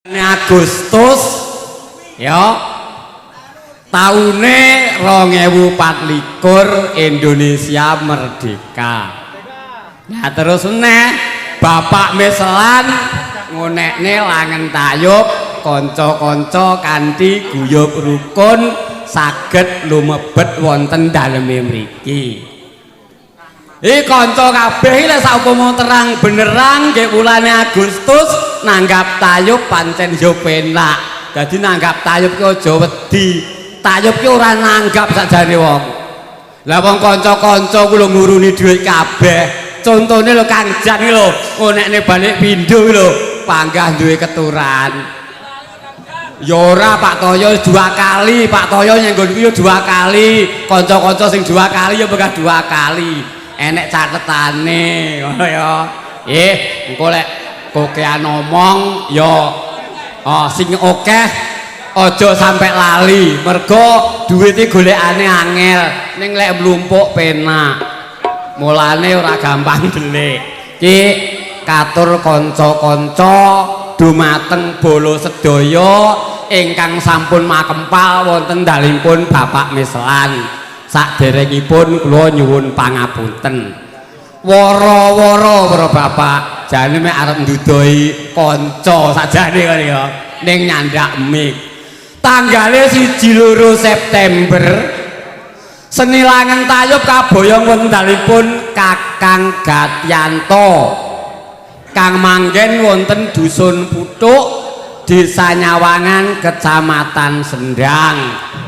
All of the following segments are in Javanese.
Agustus ya taune 2024 Indonesia merdeka. Nah terus neh Bapak Meslan ngonekne langen tayub kanca-kanca kanthi guyub rukun saged lumebet wonten daleme mriki. Iki kanca kabeh iki lek saupama terang benerang nggih wulane Agustus nanggap tayub pancen yo penak. Dadi nanggap tayub ki aja wedi. Tayub ki ora nanggap sakjane wong. Lah wong kanca-kanca ku lho nguruni dhuwit kabeh. Contone lho Kang Jan iki lho, ngonekne balik pindho iki lho, panggah duwe keturan. Ya ora Pak Toyo dua kali, Pak Toyo nyenggon kuwi ya dua kali, kanca-kanca sing dua kali ya bekah dua kali. Enek catetane ngono ya. Engko lek kokean omong ya oh sing akeh aja sampe lali, mergo duwite golekane angel, ning lek mlumpuk penak. Mulane ora gampang delik. Ki katur kanca-kanca dumateng bala sedaya ingkang sampun makempal wonten dalemipun Bapak Meslan. Saderengipun kula nyuwun pangapunten. Wara-wara para bapak, jane mek arep ndudoi kanca sajane kene ya ning nyandak mik. Tanggale 1-2 September seni langen tayub kaboyong wonten dalemipun Kakang Gatyanto kang manggen wonten Dusun Puthuk, Desa Nyawangan, Kecamatan Sendang,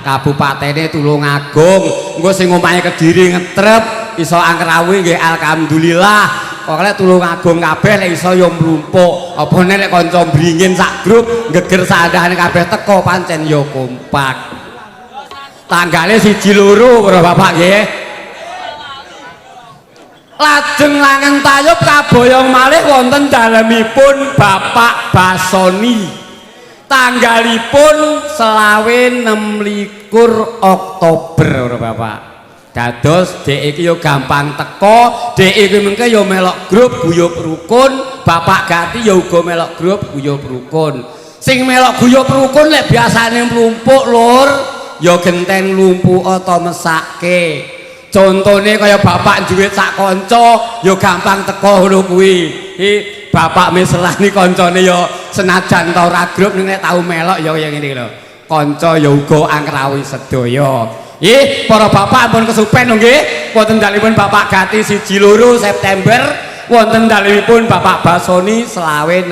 Kabupatene Tulungagung. Engko sing omahe Kediri ngetrep iso angrawuhi nggih alhamdulillah. Pokoke Tulungagung kabeh lek iso ya mlumpuk. Apa nek lek kanca mringin sak grup geger sandahane kabeh teko pancen ya kompak. Tanggale 1-2 para bapak nggih. Lajeng langen tayub kaboyong malih wonten dalemipun Bapak Basoni. Tanggalipun 26 Oktober para bapak. Dados dhek iki ya gampang teko, dhek iki mengke ya melok grup guyub rukun, Bapak Gati ya uga melok grup guyub rukun. Sing melok guyub rukun lek biasane mlumpuk lur, ya genten mlumpuk atau mesake. Contone kaya bapak duit sak kanca ya gampang teko ngono kuwi. Iki Bapak Meslani kancane ya senajan ta ora grup ning nek tau melok ya kaya ngene iki lho. Kanca ya uga angrawuhi sedaya. Nggih, para bapak ampun kesupen lho nggih. Wonten dalemipun Bapak Gati 1-2 September, wonten dalemipun Bapak Basoni 26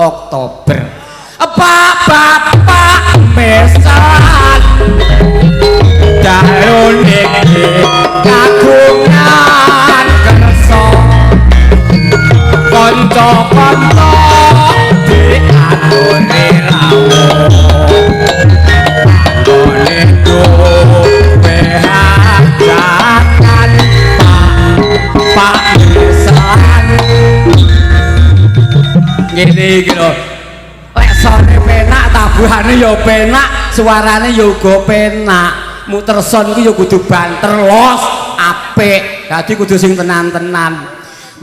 Oktober. Bapak Meslan daun iki kagungan kersa kanca-kanca diaturi rawuh panggone duwe hajatan Pak Meslan ngene iki lho. Lek sone penak tabuhane ya penak, suarane ya uga penak. Muter son ku ya kudu banter los apik. Dadi kudu sing tenan-tenan.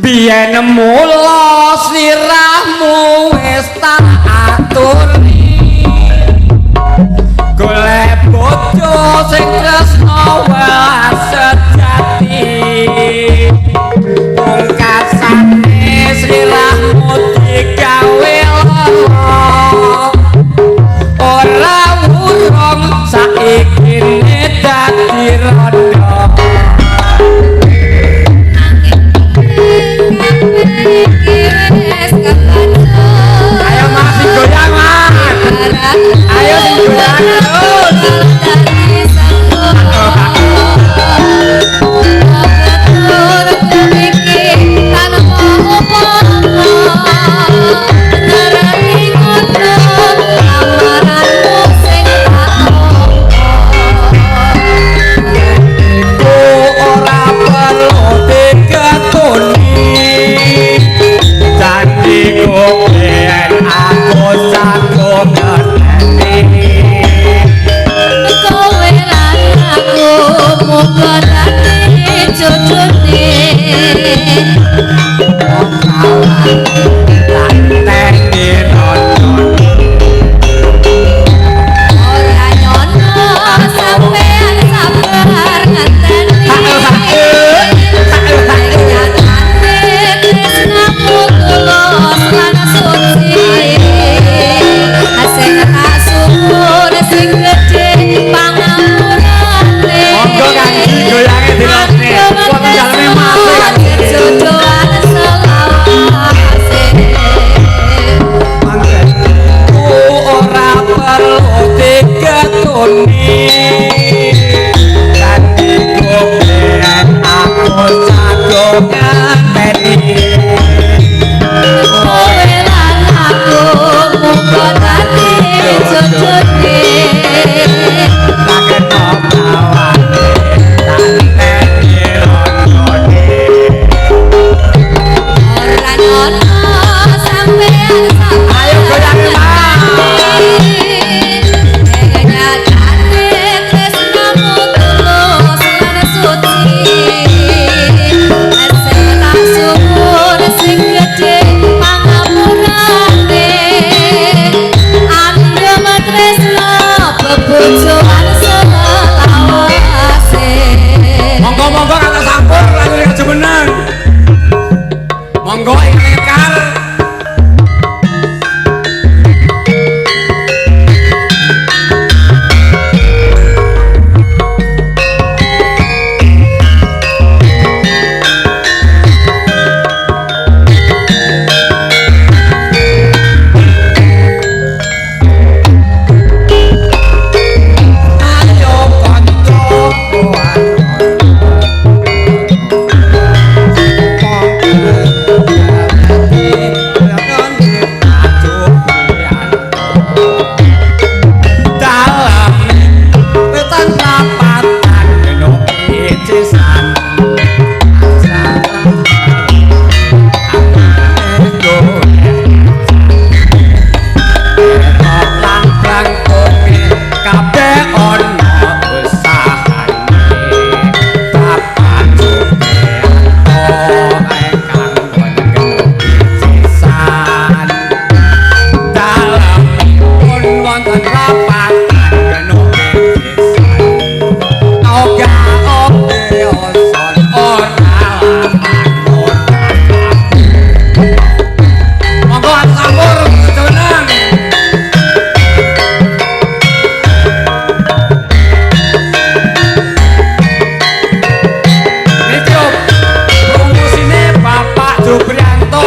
Biyen mula sliramu wis tak aturi. Golek bojo sing tresna welas sejati. Pungkasane sliramu digawe lara. Ora urung saiki dadi rondo. Ayo Mas sing goyang Mas. Ayo sing goyang terus. Ora perlu diketuni janjiku yen aku sanggup ngerteni kowe lan aku muga dadi jodone. Wong kawan tak teni rondo. Wonten prapatan genuk pisan. Oga oge oson ora lamun. Monggo sampur jeneng. Niki promosine Bapak Jubrianto.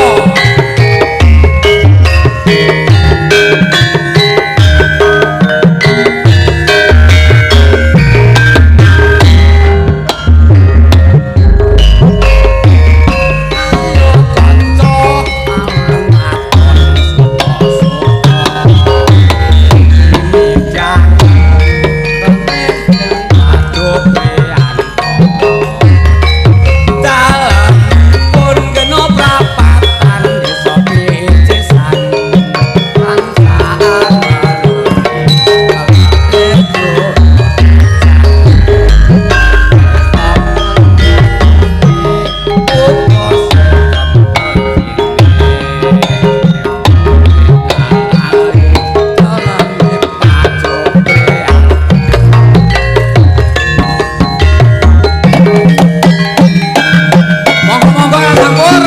Monggo-monggo yang campur.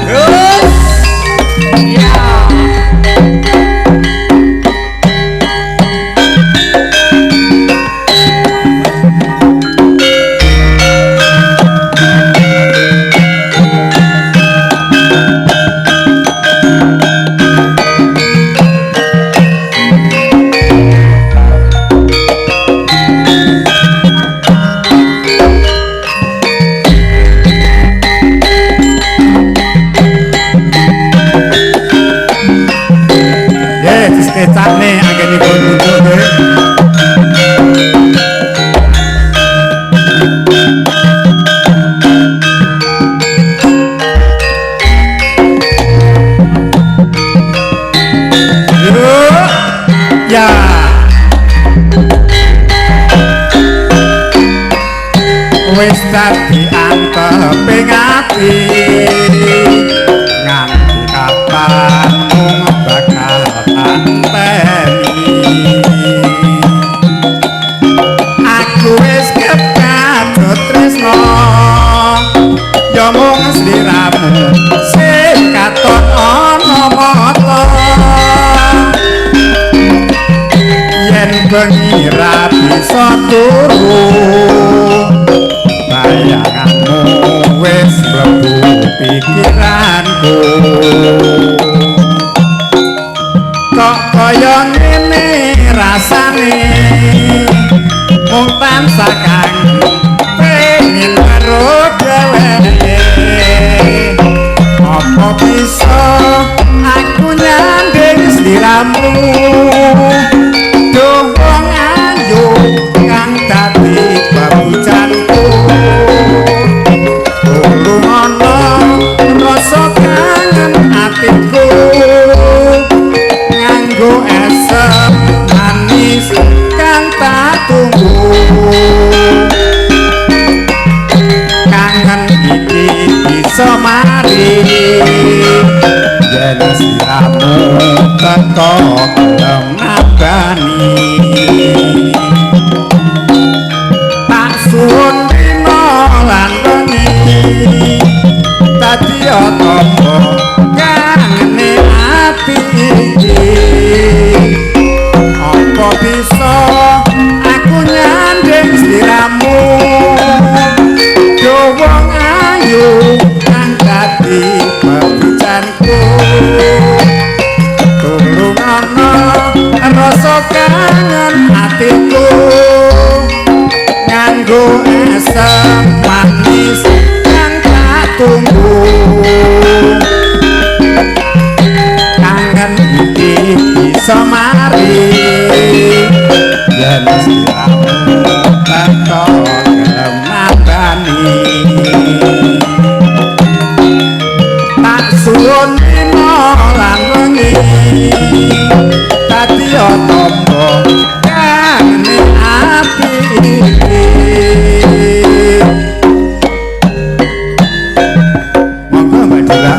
Terus. Ya. Nggih, disekecakne anggenipun ngunjuk nggih. Yuk. Ya. Wis dadi anteping ati nganti kapan mung bakal anteni. Aku wis kepadut tresno ya mung sliramu sing katon ana mata. Yen bengi ra bisa turu bayanganmu wis mlebu pikiranku. Kok kaya ngene rasane mung tansah kangen pengen karo dheweke. Apa bisa aku nyanding sliramu duh wong ayu kang dadi babujanku. Tulung ana rasa kangen atiku nganggo esem manis kang tak tunggu. Kangen iki bisa mari yen sliramu teko gelem nabani. Tak suwun rina lan wengi dadi tombo kangene ati iki. Apa bisa aku nyanding sliramu duh wong ayu kang dadi bebujanku. Tulung ana rasa kangen atiku nganggo esem manis kang tak tunggu. Kangen iki bisa mari yen sliramu teko gelem nabani. Tak suwun rina lan wengi dadi tombo kangene ati iki. Monggo Mbak Dira.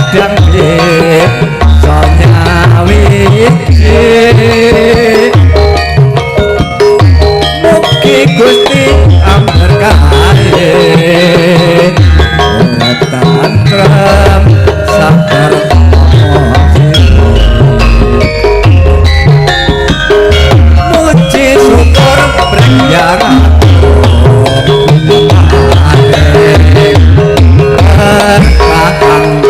Kadang bisa nyawiji. Mugi Gusti amberkahi, urip tentrem sabar. Muji syukur pring kakang kakung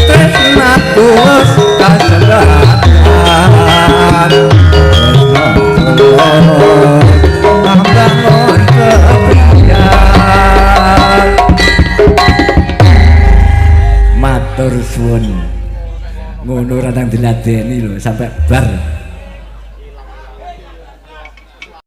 tresnaku wis kasembatan, ambangun kepriyan. Matur suwun. Ngono ora nang diladeni lho sampai bar.